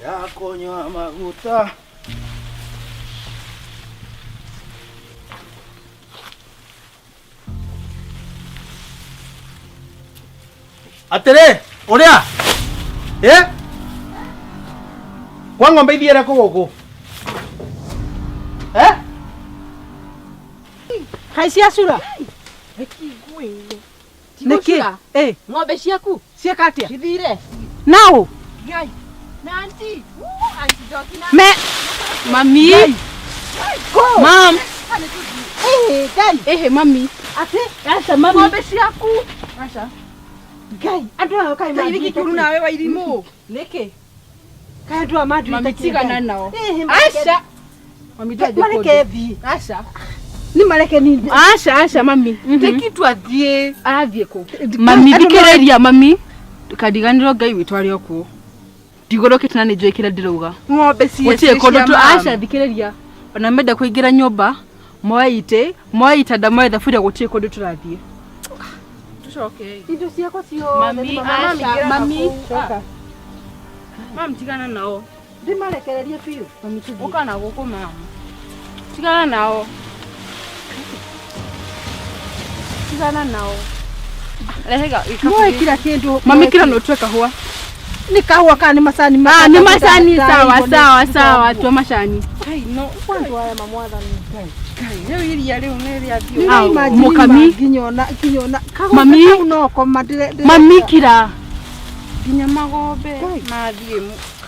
Ya kũnyua maguta. Atĩrĩ, ũrĩa ĩ kwa ng'ombe ithiĩre kũ gũkũ eh? Kaĩ ciacura? Nĩkĩ? Ĩ, Ng'ombe ciaku cieka atĩa? cithire. Naũ? Ngai. Na auntie. Wuu, auntie Njoki na Me Mami. Mam. Ĩ, Ngai. Ehe mami. Atĩ? Aca mami. Ng'ombe ciaku. Aca. Ngai, andũ aya kaĩ Ngai nĩkĩ kĩũru nawe wa irimũ. Nĩkĩ? Kaĩ andũ aya manduĩte Mami kĩ, tigana Ngai? nao. Ĩhĩ, mareke- Aca. Mami ndathiĩ mareke kũndũ. thiĩ. Aca. Nĩ mareke ni Aca aca mami. Teki tu athiĩ. Arathiĩ kũ? Mami thikĩrĩria mami. Ndũkariganĩrwo Ngai witũ arĩ o kuo. Ndigũrũkĩte na nĩ njũĩ kĩrĩa ndĩrauga. Ng'ombe ciĩ Gũtirĩ kũndũ tu cia mam. aca thikĩrĩria. Ona menda kũingĩra nyũmba moe itĩ, moe itanda, moe thaburia gũtirĩ kũndũ tũrathiĩ. Tũcoke. Indo ciakwa ciothe. Mami, nĩ aca, mama- mami. Coka. Mam tigana nao. Ndĩmarekererie biũ. Mami tũthiĩ. Ũka na gũkũ mam. Tigana nao. Tigana nao. Rehe ga Moe kila kĩndũ. Mami kira no tue kahũa. Nĩ kahũa kana nĩ macani? Ah, nĩ macani sawa sawa sawa tua macani. Ngai no. Andũ aya mamwathani. Ngai rĩu iria rĩu nĩ rĩathiĩ. Ah, mũkami. Nginyona nginyona. Mami. Kau no koma ndĩre. Mami kira. Nginya magombe mathiĩ.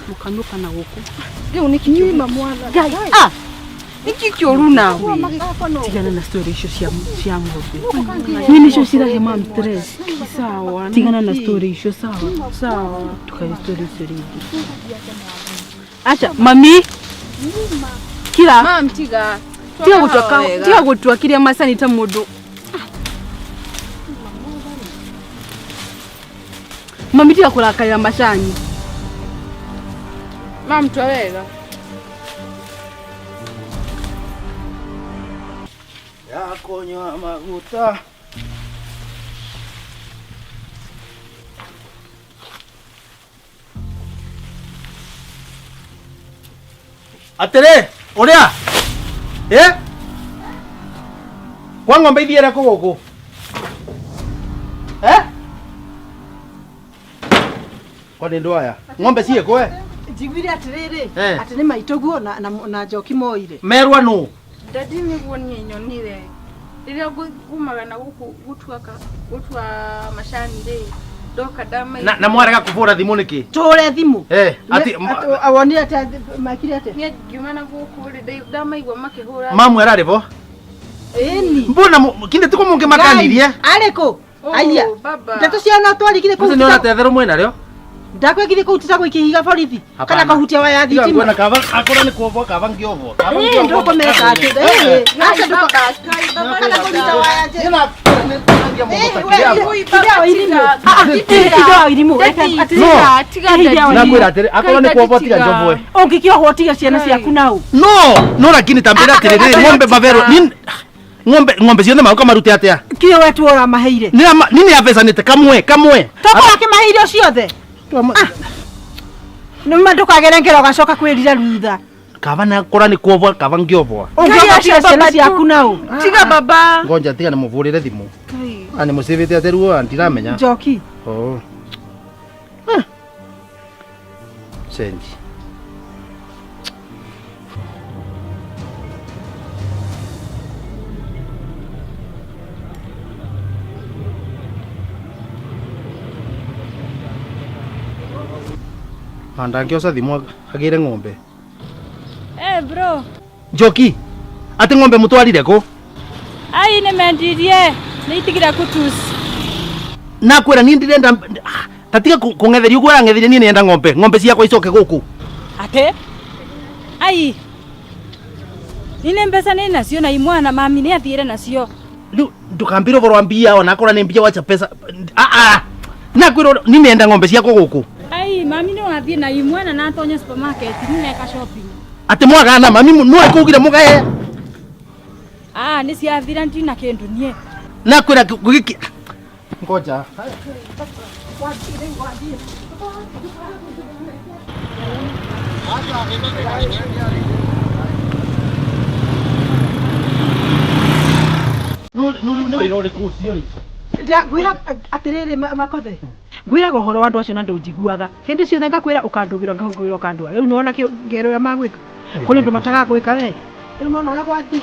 Mũkami ũka na gũkũ. Rĩu nĩkĩ Niĩ kĩũru? mamwathani. Ngai. Ah, Nĩkĩ kĩũru nawe? tigana na story icio cia cia ng'ombe. Niĩ nĩcio cirahe mam stress. Sawa. Tigana na story icio sawa. Sawa. Tukahe story icio rĩngĩ. Acha, mami. Kira. Mam tiga. Tiga gũtua tiga gũtua kĩrĩa macani ta mũndũ. Mami tiga kũrakarĩra macani. Mam tua wega. Ya kũnyua maguta. Atĩrĩ, ũrĩa ĩ kwa ng'ombe ithiĩre kũ gũkũ eh? Kwa nĩ ndũ aya ng'ombe ciĩkũ we? Njiguire atĩrĩrĩ Eh. atĩ nĩ maitũguo na, na, na njoki moire. Merwa nũ? Dadi nĩguo niĩ nyonire rĩrĩa ngumaga na gũkũ gũtua gũtua macani rĩ ndoka ndamaigua Na, na mwarega kũbũra thimũ nĩkĩ? Tũre thimũ. Eh, ati Atĩ wonire atĩ mekire atĩa? niĩ ngiuma na gũkũ rĩ ndamaigua makĩhũra mamu ararĩ bo? Ĩni. Mbona kinde tiko mũngĩmakanirie? Arĩ kũ? Oh, Aya. baba. Ndeto cia no twarigire kũu. Mũcio nĩona tetherũ mwĩna rĩo? Ndakwĩgire kũu titagũikia ihiga borithi kana Hapana. kahutia waya Tiga thitima. nguona kaba akora nĩ kuombwo kaba ngĩombwo. Kaba Ĩĩ ngĩombwo. ndũkũmeka atĩ. Ĩĩ aca ndũko Baba, kana kũnyita waya nje. Niĩ na- nĩ- nĩ- Ĩĩ, tiga wa irimũ. Ah, ah, tiga wa irimũ. Reke atĩ- No. tiga Ihinda daddy. wa Nakwĩra atĩrĩ, akorwo nĩ kuombwo tiga njobwe. Ũngĩkĩohwo tiga ciana ciaku nau. No, no lakini tambĩra atĩrĩrĩ, ng'ombe baberwo. Ni ng'ombe ng'ombe ciothe maguka marute atĩa? Kĩo we tu ũramaheire. Nĩ nĩ abecanĩte kamwe kamwe. Toko akĩmaheire ciothe. Nĩ ma ndũkagere ngero ũgacoka kwĩrira thutha. Kaba na kora nĩ kuombwo kaba ngĩombwo. Ũngĩohwo tiga ciana ciaku nau. Tiga baba. Ngonja tiga nĩmũbũrĩre thimũ. Ah, nĩmũcĩvĩte atĩ ruo ndiramenya. Njoki. Oh. Ah. Senji. Ndangĩoca thimũ agĩre ng'ombe. Eh bro, Njoki, atĩ ng'ombe mũtwarire kũ? ai nĩmendirie nĩitigire kutus. Nakwĩra niĩ ndirenda ah, ta tiga kũng'etheria ũguo ũrang'etheria niĩ nĩenda ng'ombe ng'ombe ciakwa icoke gũkũ. Atĩ? Ai. Nĩ mbeca nĩ nacio na imwana mami nĩ athiĩre nacio. Rĩu ndũkambĩre ũhoro wa mbia ona akorwo nĩ mbia wacha pesa ah ah nakwĩra niĩ nĩenda ng'ombe ciakwa gũkũ. Ai mami nĩ wathiĩ na imwana na atonya supermarket nĩ shopping. Atĩ mwagana mami nũ ũrĩkũ mũgaye Ah nĩ ciathira ndina kĩndũ niĩ. nakwĩra gũgĩki ngoja Nĩ wĩra ũrĩkũ ũcio rĩ? Ngwĩra atĩrĩrĩ makothe ngwĩraga ũhoro wa andũ acio na ndũnjiguaga hĩndĩ ciothe ngakwĩra ũkandũgĩra ngakwĩra ũkandũa rĩu nĩwona ngero ũrĩa magwĩka kũrĩ ũndũ matagagwĩka we rĩu nĩwona ũrĩa gwathiĩ.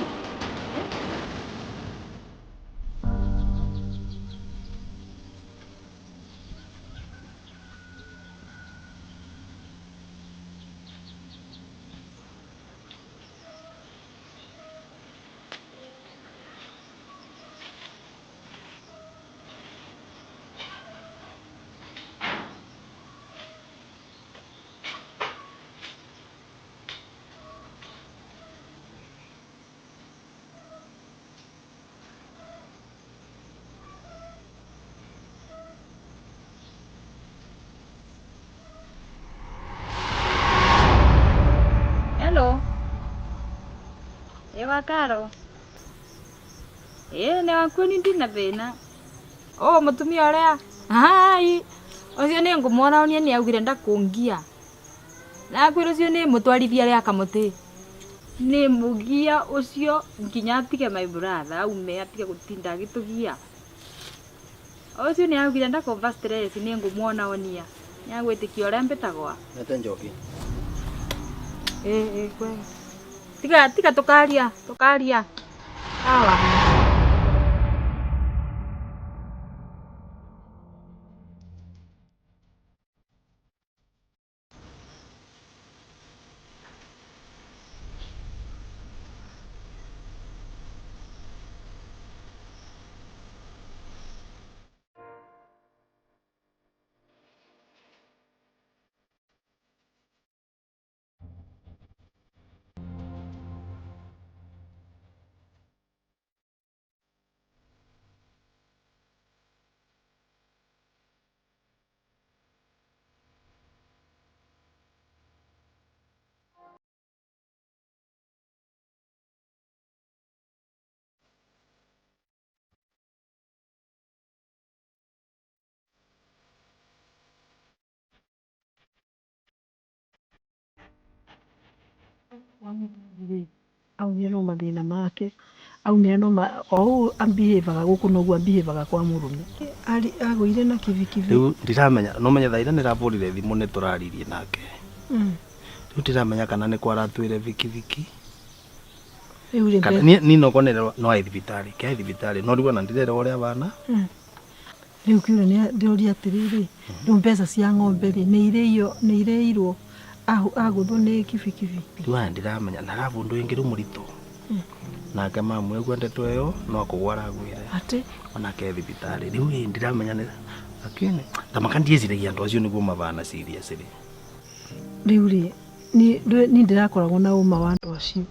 Hello. Ĩ wa Karo. Ĩ nĩ waku ni ndina thĩna. O mũtumia ũrĩa. Hai. Ũcio nĩ ngũmuona onie nĩ augire ndakũngia. Na kwĩra ũcio nĩ mũtwarithia rĩa kamũtĩ. Nĩ mũgia ũcio nginya atige my brother aume atige gũtinda agĩtũgia. Ũcio nĩ augire ndakũmva stress nĩ ngũmuona onia. Nĩ agwĩtĩkia ũrĩa mbĩtagwa. Nete njoki. Ĩ ĩ kwega. Tiga tiga tukaria tukaria. Sawa. Aumire no mathĩna make aumire no o ũũ ambihĩvaga gũkũ noguo ambihĩvaga kwa mũrũme agũire na kibikibi. Rĩu ndiramenya no menya thaa iria nĩrabũrire thimũ nĩ tũraririe nake. Rĩu ndiramenya kana nĩ kwaratwĩre bikibiki Rĩu rĩ kana ni no konere no ai thibitarĩ ke ai thibitarĩ no rĩu ona ndirerwo ũrĩa bana. Rĩu kĩũria nĩ ndĩroria atĩrĩrĩ rĩu mbeca cia ng'ombe rĩ nĩ irĩio nĩ irĩirwo agũthwo nĩ kibikibi. Rĩu aya ndiramenya na arabu ũndũ ũngĩ rĩu mũritũ nake mamu aigua ndeto ĩyo no kũgwa aragwĩre atĩ onake thibitarĩ rĩu ĩ ndiramenya nĩ lakini tamaka ndiĩciragia andũ acio nĩguo mabana serious rĩ. Rĩu rĩ ni ndĩrakoragwo na ũma wa andũ acio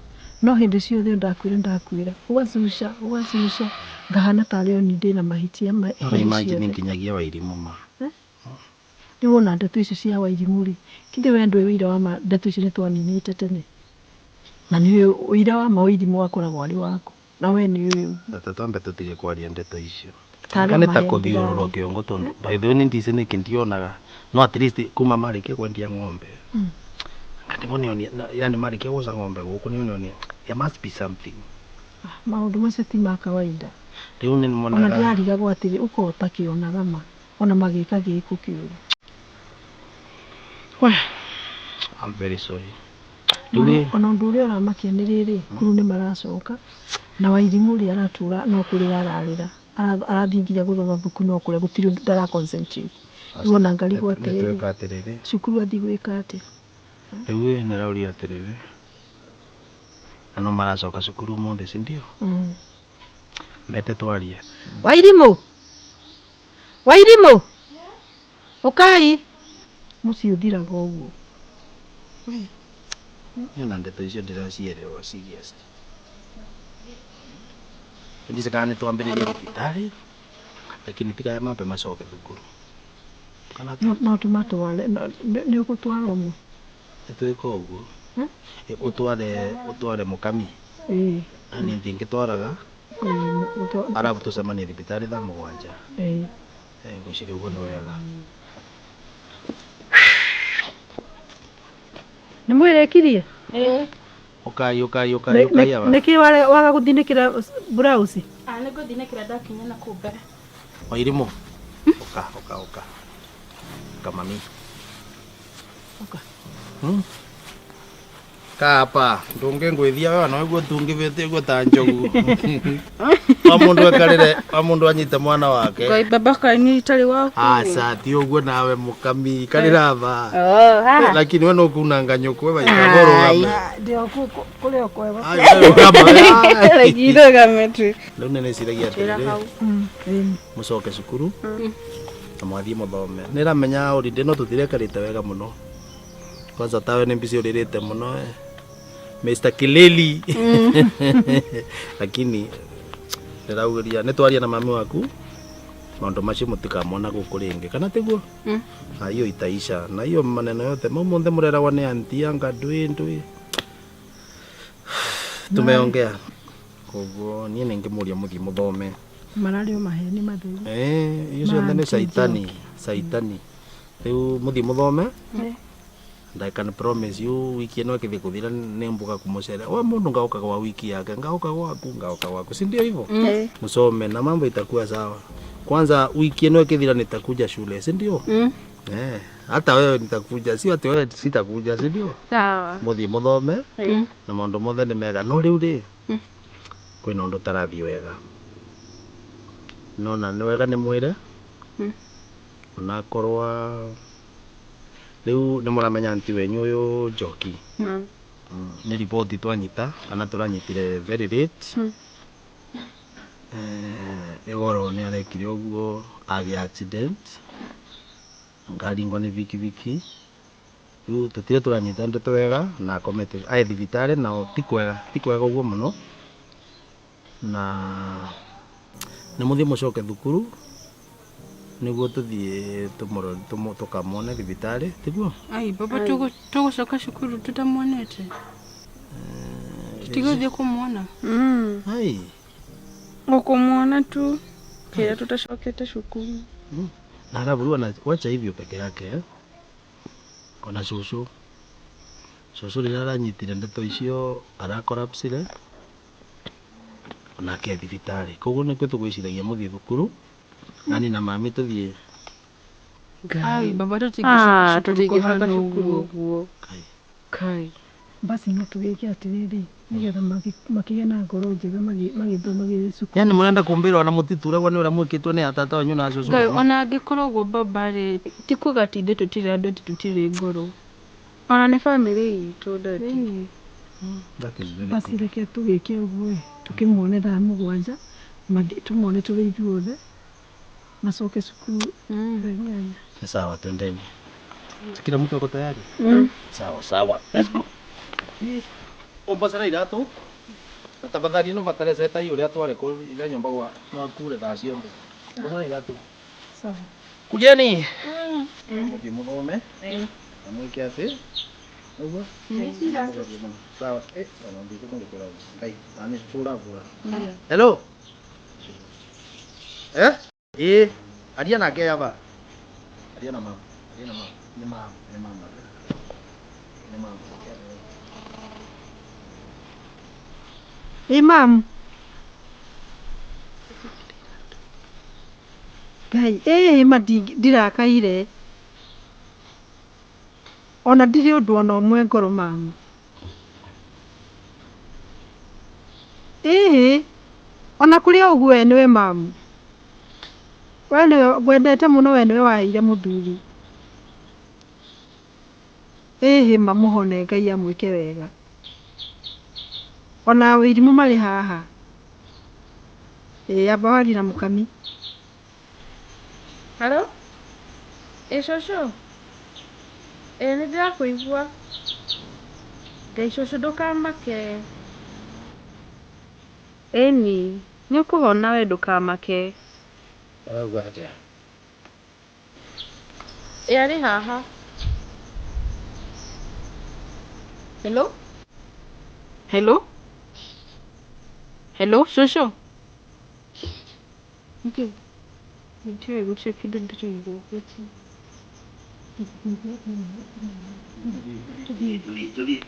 no hĩndĩ ciothe ndakwĩra ndakwĩra ũgacuca ũgacuca ngahana tarĩ o niĩ ndĩna mahĩtia No imagine nginyagia Wairimũ ma. Rĩu wona ndeto icio cia Wairimũ rĩ kithĩ we ndũĩ ũira wa ma ndeto icio nĩ twaninĩte tene na nĩ ũira wa ma Wairimũ akoragwo arĩ waku na we nĩ ũĩ. Tata twambe tũtige kwaria ndeto icio. Tarĩ Kana nĩ ta maheni kũthiũrũrwo ndĩraria. kĩongo tondũ by the way nĩ ndici nĩkĩ ndionaga no at least kuma marĩkia kwendia ng'ombe kandigo nĩonia yani marĩkia gũca ng'ombe gũkũ nĩonia there must be something. Maũndũ macio ti ma kawaida. Rĩu nĩ Ona monaga ndĩrarigagwo atĩrĩ ũkorwo ũtakĩonaga ma ona magĩka gĩko kĩũru. I'm very sorry. Rĩu ĩ Ona ũndũ ũrĩa ũramakia nĩ rĩrĩ kuru nĩ maracoka na Wairimũ ũrĩa aratũra no kũrĩra ararĩra arathiĩ nginya gũthoma mbuku no kũrĩa gũtirĩ ũndũ ndara concentrate. Rĩu ona ngarigwo atĩrĩrĩ nĩtweka atĩrĩrĩ cukuru athiĩ gwĩka atĩa. Rĩu ĩ nĩrauria atĩrĩrĩ na no maracoka cukuru ũmũthĩ si ndio? Mete twarie. Wairimũ Wairimũ ũkai mũciĩ ũthiraga ũguo. Niĩ ona ndeto icio ndĩracielewa seriously. Ndici kana nĩtwambĩrĩrie thibitarĩ lakini tiga mambe macoke thukuru. Kana No tũmatware nĩ ũgũtwara ũmwe. nĩtwĩka ũguo ũtware ũtware mũkami Ĩĩ. na niĩ ndingĩtwaraga arabu tũcemanie thibitarĩ thaa mũgwanja. Ĩĩ. Ngwĩciria ũguo nĩ wega. Nĩ mwĩrĩkirie? Ukai ukai ukai ukai aba. Nĩkĩ waga gũthinĩkĩra blouse? Ah, nĩ ngũthinĩkĩra ndakinya na kũu mbere. Wairimu. Uka uka uka. Uka mami. Uka. Kapa ndunge ngwithia we ona guo tungivite guo ta njogu. Wa mundu ekarire, wa mundu anyite mwana wake. Ngai baba kaĩ niĩ itarĩ waku. Aca ti ũguo nawe mũkami karĩra tha. Oh, haha. Lakini we no kunanga nyũkwe waikaborũgame. Ndio kũrĩa kwega. Rĩngirũgame tu. Rĩu nĩ nĩciragia atĩrĩrĩ, mũcoke cukuru na mwathiĩ mũthome. Nĩramenya holiday no tũtirekarĩte wega mũno. Kwanza tawe nĩ mbici ũrĩrĩte mũno eh. Mr. Kileli. Lakini ndĩraugĩria nĩ twaria na mami waku maũndũ macio mũtikamona gũkũ rĩngĩ kana tiguo? Ah, hiyo itaisha na hiyo maneno yote mau monthe mũreragwo nĩ anti anga ndui ndui tumeongea koguo niĩ nĩngĩmũria mũthiĩ mũthome. Mararĩ o maheni matheri. Eh, icio ciothe nĩ caitani caitani. Rĩu mũthiĩ mũthome and I can promise you wiki ĩno ĩkĩthiĩ kũthira nĩ mbuga kũmũcera wa mũndũ ngaũka gwa wiki yake ngaũka gwaku ngaũka gwaku si ndio hivyo? Musome na mambo itakuwa sawa. Kwanza wiki ĩno ĩkĩthira nitakuja shule si ndio? Eh, hata wewe nitakuja, sio ati wewe sitakuja si ndio? Sawa. Mũthiĩ mũthome na maũndũ mothe nĩ mega no rĩu rĩ kwĩna ũndũ ũtarathiĩ wega nona nĩ wega nĩ mwĩre onakorwa rĩu nĩ mũramenya anti wenyu ũyũ Njoki. Nĩ riboti twanyita kana tũranyitire very late. Ĩgoro nĩ arekire ũguo agĩa accident ngaringwo nĩ bikibiki rĩu tũtirĩ tũranyita ndeto wega na akomete aĩ thibitarĩ na ti kwega ti kwega ũguo mũno na nĩ mũthiĩ mũcoke thukuru nĩguo tũthiĩ tũkamwone thibitarĩ tiguo? Ai baba tũgũcoka cukuru tũtamuonete. Tũtigũthiĩ kũmuona. Ai Gũkũmuona tu kĩrĩa tũtacokete cukuru. Na alafu rĩu wacha hivyo peke yake eh? Ona cũcũ cũcũ rĩrĩa aranyitire ndeto icio arakorapsire onake e thibitarĩ koguo nĩkĩo tũgwĩciragia mũthiĩ thukuru nani na mami tũthiĩ. Ai baba tũtingĩcoka Tũtingĩcoka cukuru cukuru ũguo. ũguo. Kai. Kai. Basi no tũgĩke atĩrĩrĩ nĩgetha makĩgĩe na ngoro njega magĩthoma gĩthiĩ cukuru. Yani mũrenda kũmbĩra ona mũtituragwo nĩ ũrĩa mwĩkĩtwo nĩ atata wanyu na cũcũ? Ngai ona angĩkorwo ũguo baba rĩ ti kuga atĩ ithuĩ tũtirĩ andũ atĩ tũtirĩ ngoro. Ona nĩ bamĩrĩ itũ daddy. That is very Basi good. reke tũgĩke ũguo ĩ tũkĩmuone thaa 7 mathiĩ tũmone tũrĩ ithuothe macoke cukuru thaa 8. Ni sawa, twendeni. Kila mtu ako tayari? Sawa sawa. Let's go. Umbacana iratu na tafadhali no batare ceta ũrĩa tware kũ ira nyũmba gwa no akure thaa ciothe. Umbacana iratu. Sawa. Kujeni. Mũthiĩ mũthome na mwĩke atĩ ũguo. Sawa. Eh, ona ndĩkũ kũndĩkũra. Ngai, nani bura bura. Hello. Eh? Eh, aria nake yaba. Aria na mama. Aria na mama. Ni mama, ni mama. Ni mama. Ĩ mam. Ngai ĩ ma ndirakaire ona ndirĩ ũndũ ona ũmwe ngoro mamu. Ĩhĩ ona kũrĩ o ũguo we nĩwe mamu. We nĩwe ngwendete mũno we nĩwe waheire mũthuri. Ĩhĩ mamũhone Ngai amwĩke wega. Ona wĩrimũ marĩ haha. Ĩ amba warie na mũkami. Halo? Ĩ cũcũ? Ĩ nĩ ndĩrakũigua. Ngai cũcũ ndũkamake. Ĩni, nĩ ũkũhona we ndũkamake. Arauga atĩa? Ĩ arĩ haha. Hello? Hello? Hello, cũcũ? Nĩkĩ? Nĩndĩũĩ gũtirĩ kĩndũ ndĩraigua. Tuthiĩ.